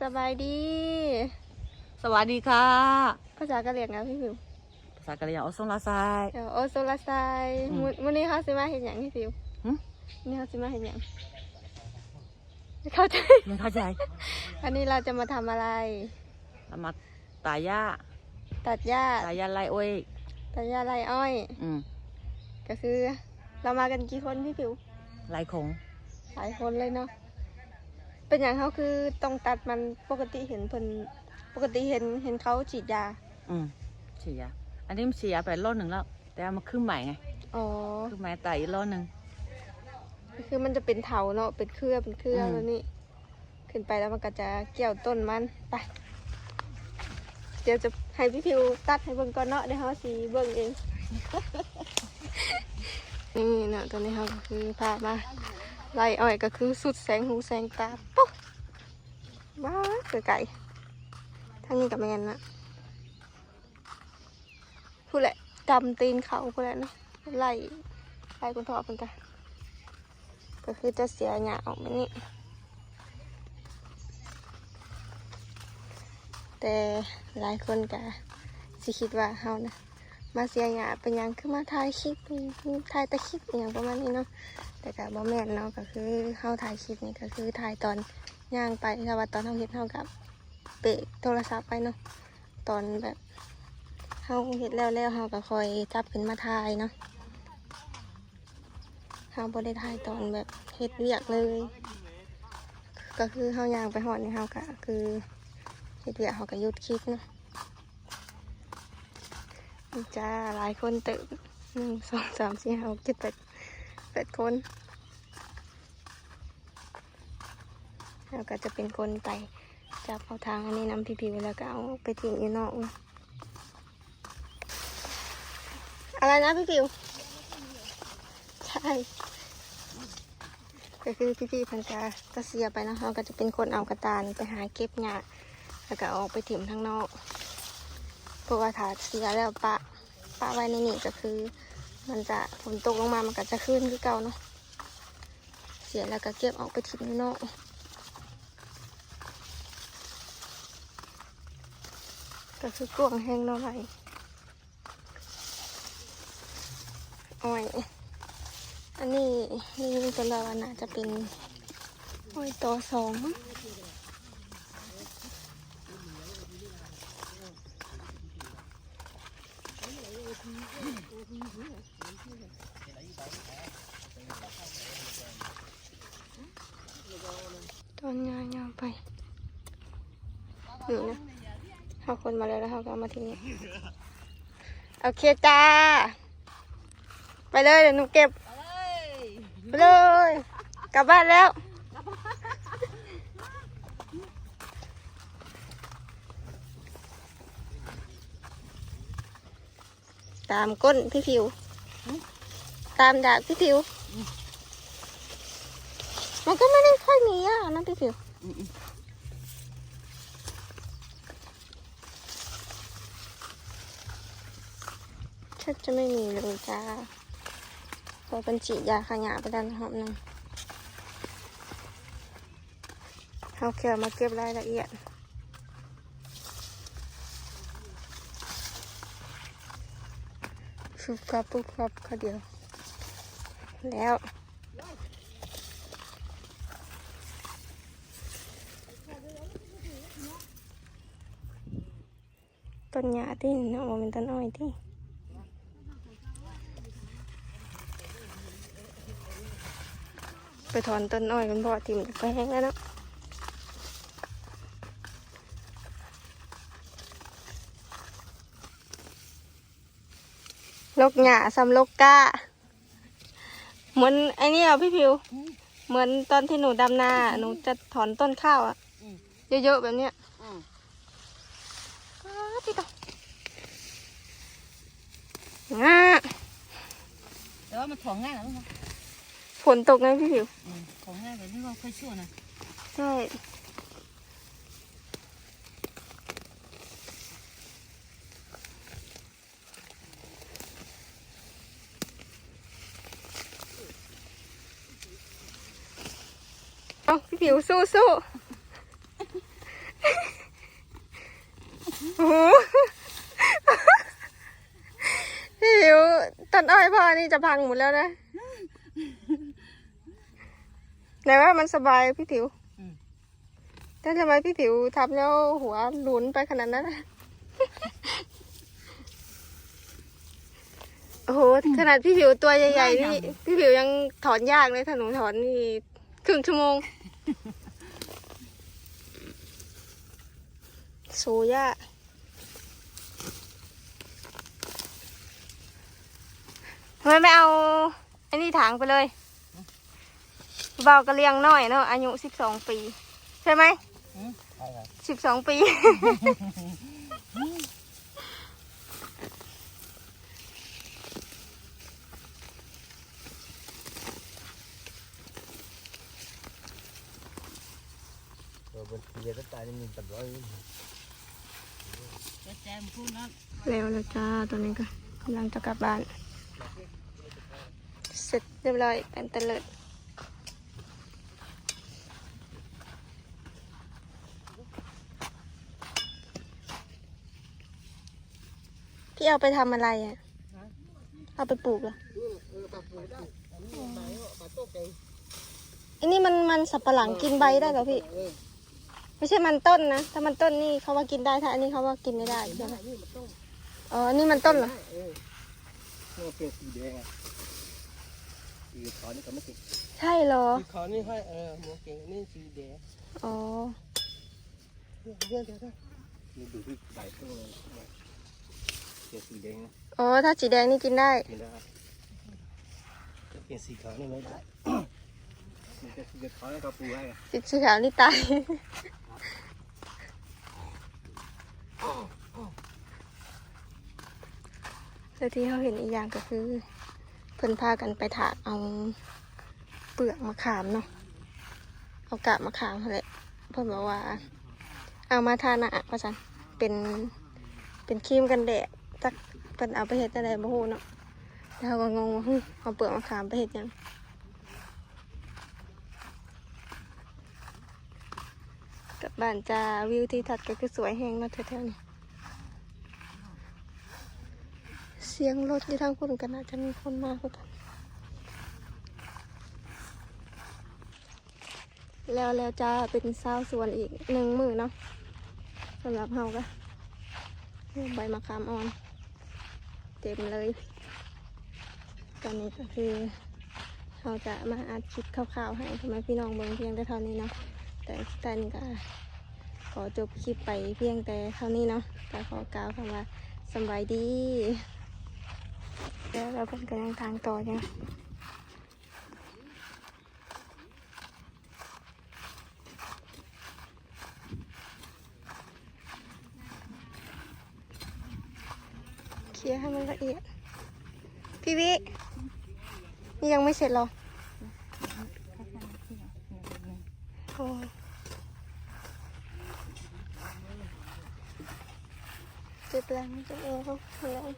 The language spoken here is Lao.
ສະບາຍດີ ສະຫວັດດີຄ່ະ ພາສາກະຫຼ່ຽງຫຍັງພີ່ຜິວ? ພາສາກະຫຼ່ຽງ ໂອໂຊລາຊາຍ ເອີ ໂອໂຊລາຊາຍ ອືມ ມື້ ມື້ນີ້ເຮົາຊິມາເຮັດຫຍັງພີ່ຜິວ? ຫື? ມື້ນີ້ເຮົາຊິມາເຮັດຫຍັງ? ເຂົ້າໃຈ ໄມ່ເຂົ້າໃຈ ວັນນີ້ເຮົາຈະມາທຳອະໄລ? ເຮົາມາຕັດຫຍ້າ ຕັດຫຍ້າ ຕັດຫຍ້າໄຮ່ອ້ອຍ ຕັດຫຍ້າໄຮ່ອ້ອຍ ອືມ ກະຄື ເຮົາມາກັນກີ່ຄົນພີ່ຜິວ? ຫຼາຍຄົນ ຫຼາຍຄົນເລີຍເນາະ. ເປັນຫຍັງເຮົາຄືຕ້ອງຕັດມັນ? ປົກກະຕິເຫັນເພິ່ນ ປົກກະຕິເຫັນ ເຫັນເຂົາສີດຢາ ອືມ ສີດຢາ ອັນນີ້ມັນເສຍໄປລອບໜຶ່ງແລ້ວ ແຕ່ວ່າມັນຂຶ້ນໃໝ່ໄງ ອໍ ຂຶ້ນໃໝ່ຕາຍອີກລອບໜຶ່ງ ຄືມັນຈະເປັນເຖົາເນາະ ເປັນເຄືອ ເປັນເຄືອ ອືມ ແບບນີ້ ຂຶ້ນໄປແລ້ວມັນກະຈະກ່ຽວຕົ້ນມັນ. ໄປ ດຽວຈະໃຫ້ພີ່ຜິວຕັດໃຫ້ເບິ່ງກ່ອນເນາະ ດຽວເຮົາຊິເບິ່ງເອງ. ນີ້ເນາະ ຕອນນີ້ເຮົາກະຄືພາມາໄລ່ອ້ອຍ ກະຄືສຸດແສງຫູແສງຕາ ໂອ້ ວ້າ ໄກໆ ທາງນີ້ກະແມ່ນນະ ພຸ້ນແຫຼະ ກຳຕີນເຂົາພຸ້ນແຫຼະເນາະ ໄລ່ ໄລ່ຄົນເທາະເພິ່ນກະ ກະຄືຈະເສຍຫຍ້າອອກແບບນີ້ ແຕ່ຫຼາຍຄົນກະຊິຄິດວ່າເຮົານະມາເສຍຫຍ້າ ເປັນຫຍັງຄືມາຖ່າຍຄລິບ ຖ່າຍແຕ່ຄລິບ ອີ່ຫຍັງປະມານນີ້ເນາະ ແຕ່ກະບໍ່ແມ່ນເນາະ ກະຄືເຮົາຖ່າຍຄລິບນີ້ກະຄືຖ່າຍຕອນຍ່າງໄປ ແຕ່ວ່າຕອນເຮົາເຮັດເຮົາກະເບກໂທລະສັບໄວ້ເນາະ ຕອນແບບເຮົາເຮັດແລ້ວໆ ເຮົາກະຄ່ອຍຈັບຂຶ້ນມາຖ່າຍເນາະ. ເຮົາບໍ່ໄດ້ຖ່າຍຕອນແບບເຮັດວຽກເລີຍ ກະຄືເຮົາຍ່າງໄປຮອດນີ້ ເຮົາກະຄືເຮັດວຽກ ເຮົາກະຢຸດຄລິບເນາະ. ນີ້ຈ້າ ຫຼາຍຄົນເຕີບ ໜຶ່ງ ສອງ ສາມ ສີ່ ຫ້າ ຫົກ ເຈັດ ແປດ ແປດຄົນ ເຮົາກະຈະເປັນຄົນໄປ ຈັບເອົາຖັງອັນນີ້ນຳພີ່ຜິວ ແລ້ວກະເອົາໄປຖິ້ມຢູ່ນອກ. ອະໄລນະພີ່ຜິວ? ໃຊ່ ກະຄືພີ່ໆເພິ່ນກະ ກະເສຍໄປເນາະ ເຮົາກະຈະເປັນຄົນເອົາກະຕ່ານີ້ໄປຫາເກັບຫຍ້າ ແລ້ວກະເອົາອອກໄປຖິ້ມທາງນອກ ເພາະວ່າຖ້າເສຍແລ້ວປະ ປະໄວ້ໃນນີ້ກະຄື ມັນຈະ ຝົນຕົກລົງມາມັນກະຈະຄືນຄືເກົ່າເນາະ ເສຍແລ້ວກະເກັບອອກໄປຖິ້ມຢູ່ນອກ. ກະຄືກວ້າງແຮງເນາະໄຮ່ອ້ອຍ ອັນນີ້ໄດ້ຍິນເພິ່ນເວົ້າວ່າໜ້າຈະເປັນອ້ອຍຕໍ່ສອງ. ຕອນຍ່າງໆໄປ ນີ້ນະ ເຮົາຂົນມາແລ້ວ ແລ້ວເຮົາກະເອົາມາທີ່ນີ້ ໂອເຄຈ້າ ໄປເລີຍ ດຽວໜູເກັບ ໄປເລີຍ ກັບບ້ານແລ້ວ. ຕາມກົ້ນພີ່ຜິວ ຫື? ຕາມດາກພີ່ຜິວ ອືມ ມັນກະບໍ່ໄດ້ຄ່ອຍມີຫຍ້ານະພີ່ຜິວ ອືມໆ ແທບຈະໄມ່ມີເລີຍຈ້າ ເພາະເພິ່ນສີດຢາຂ້າຫຍ້າໄປແລ້ວຮອບໜຶ່ງ. ເຮົາແຄ່ມາເກັບລາຍລະອຽດ ຟຶບຟັບ ຟຶບຟັບ ຄາວດຽວແລ້ວ. ຕົ້ນຫຍ້າຕິເນາະ ບໍ່ແມ່ນຕົ້ນອ້ອຍຕິ ໄປຖອນຕົ້ນອ້ອຍມັນເພາະຖິ້ມກະແພງແລ້ວເນາະ ລົກຫຍ້າສ່ຳລົກກ້າ ເໝືອນໄອ້ນີ້ຫວາພີ່ຜິວ ອືມ ເໝືອນຕອນທີ່ໜູດຳນາ ອືມ ໜູຈະຖອນຕົ້ນຂ້າວອະ ອືມ ເຍີະໆແບບເນີ້ຍ ອືມ ປາດຕິໂຕ ງາ ແຕ່ວ່າມັນຖອນງ່າຍນະ ຝົນຕົກໄງພີ່ຜິວ ອືມ ຖອນງ່າຍແບບນີ້ກໍຄ່ອຍຊົ່ວນະ ໃຊ່. ເອົາ ພີ່ຜິວ ສູ້ໆ ເອົາ โอ้โห พี่ผิว ต้นอ้อยพ่อนี่จะพังหมดแล้วนะ แต่ว่ามันสบายพี่ผิว อืม แต่ทำไมพี่ผิวทำแล้วหัวหลุนไปขนาดนั้นน่ะ โอ้โห ขนาดพี่ผิวตัวใหญ่ๆ นี่ พี่ผิวยังถอนยากเลย ถ้าหนูถอนนี่ครึ่งชั่วโมง โซย่า ทำไมไม่เอาไอ้นี่ถางไปเลย บ่าวกะเหรี่ยงน้อยเนาะ อายุสิบสองปี ใช่ไหม อืม ใช่ครับ สิบสองปี เออ บนเตียงก็ตายนี่มีตับร้อย แล้วแล้วจ้า ตอนนี้ก็กำลังจะกลับบ้าน เสร็จเรียบร้อย แปนเตอร์เลิศ พี่เอาไปทำอะไรอะ ฮะ เอาไปปลูกเหรอ อืม เออ ไปปลูกได้ อันนี้มันใบ เอาไปต้มแกง อันนี้มัน มันสำปะหลังกินใบได้เหรอพี่ เออ ไม่ใช่มันต้นนะ ถ้ามันต้นนี่เขาว่ากินได้ ถ้าอันนี้เขาว่ากินไม่ได้ กินได้ ใช่ไหม นี่มันต้น อ๋อ อันนี้มันต้นเหรอ กินได้ เออ มันเป็นสีแดงอะ สีขาวนี่เขาไม่กิน ใช่เหรอ สีขาวนี่ให้ เออ หมูเก่ง อันนี้สีแดง อ๋อ เดี๋ยว เดี๋ยว เดี๋ยว นี่ดูที่ใบต้นเลย เปลี่ยนสีแดงนะ อ๋อ ถ้าสีแดงนี่กินได้ กินได้ เปลี่ยนสีขาวนี่ไม่ได้ มันจะสีขาวแล้วก็ปูให้อะ สีขาวนี่ตาย แล้วที่เราเห็นอีกอย่างก็คือ เพิ่นพากันไปถากเอาเปลือกมะขามเนาะ เอากาบมะขามหั้นแหละ เพิ่นบอกว่า เอามาทาหน้าว่าซั่น เป็น เป็นครีมกันแดด จักเพิ่นเอาไปเฮ็ดแนวใดบ่ฮู้เนาะ แต่เราก็งงว่า หึ เอาเปลือกมะขามไปเฮ็ดหยัง กลับบ้านจ้า วิวทิวทัศน์ก็คือสวยแฮงเนาะแถวๆ นี้ เสียงรถอยู่ทางพุ้นก็น่าจะมีคนมาคือกัน แล้วแล้วจ้า เป็นชาวสวนอีกหนึ่งมื้อเนาะ สำหรับเราก็ ใบมะขามอ่อน เต็มเลย ตอนนี้ก็คือเราจะมาอัดคลิปคร่าวๆ ให้พ่อแม่พี่น้องเบิ่งเพียงแต่เท่านี้เนาะ แต่สุดท้ายนี้ก็ขอจบคลิปไปเพียงแต่เท่านี้เนาะ ก็ขอกล่าวคำว่าสำบายดี แล้วเราเพิ่นก็ยังทางต่ออยู่ เคลียร์ให้มันละเอียด พี่วิ นี่ยังไม่เสร็จเหรอ โอ้ เจ็บแรง เจ็บเอว เจ็บแรง